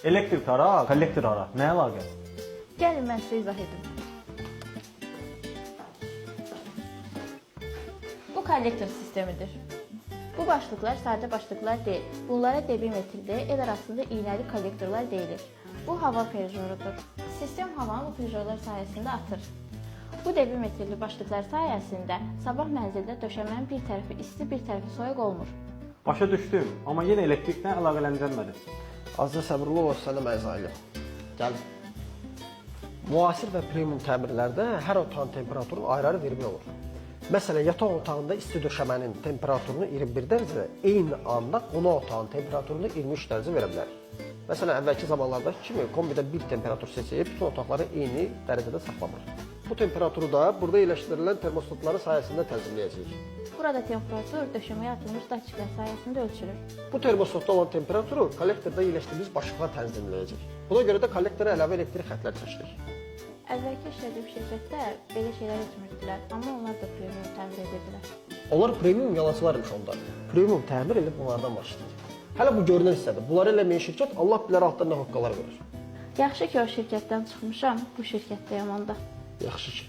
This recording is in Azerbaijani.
Elektrik hara, kollektor hara? Nə əlaqə? Gəlin mən sizə izah edim. Bu kollektor sistemidir. Bu başlıqlar sadə başlıqlar deyil. Bunlara debimetrli, el arasında iynəli kollektorlar deyilir. Bu hava prejorudur. Sistem havanı bu prejorlar sayəsində atır. Bu debimetrli başlıqlar sayəsində sabah mənzildə döşəmənin bir tərəfi isti, bir tərəfi soyuq olmur. Başa düşdüm, amma yenə elektriklə əlaqələndirmədim. Azca səbirli ol, sənə mən izah eləyim. Gəl. Müasir və premium təmirlərdə hər otağın temperaturunu ayrı-ayrı vermək olur. Məsələn, yataq otağında isti döşəmənin temperaturunu 21 dərəcədə, eyni anda qonaq otağının temperaturunu 23 dərəcə verə bilərik. Məsələn, əvvəlki zamanlardakı kimi kombidə bir temperatur seçib bütün otaqları eyni dərəcədə saxlamır. Bu temperaturu da burada yerləşdirilən termostatların sayəsində tənzimləyəcəyik. Burada temperatur döşəməyə atılmış datçiklər sayəsində ölçülür. Bu termostatda olan temperaturu kollektorda yerləşdirdiyimiz başlıqlar tənzimləyəcək. Buna görə də kollektora əlavə elektrik xətlər çəkdik. Əvvəlki işlədiyim şirkətdə belə şeylər etmirdilər, amma onlar da premium təmir edirdilər. Onlar premium yalançılar imiş onda. Premium təmir elə bunlardan başlayır. Hələ bu görünən hissədir. Bunları eləməyən şirkət Allah bilər altdan nə hoqqalar verir. Yaxşı ki, o şirkətdən çıxmışam, bu şirkətdəyəm onda. Yaxşı ki.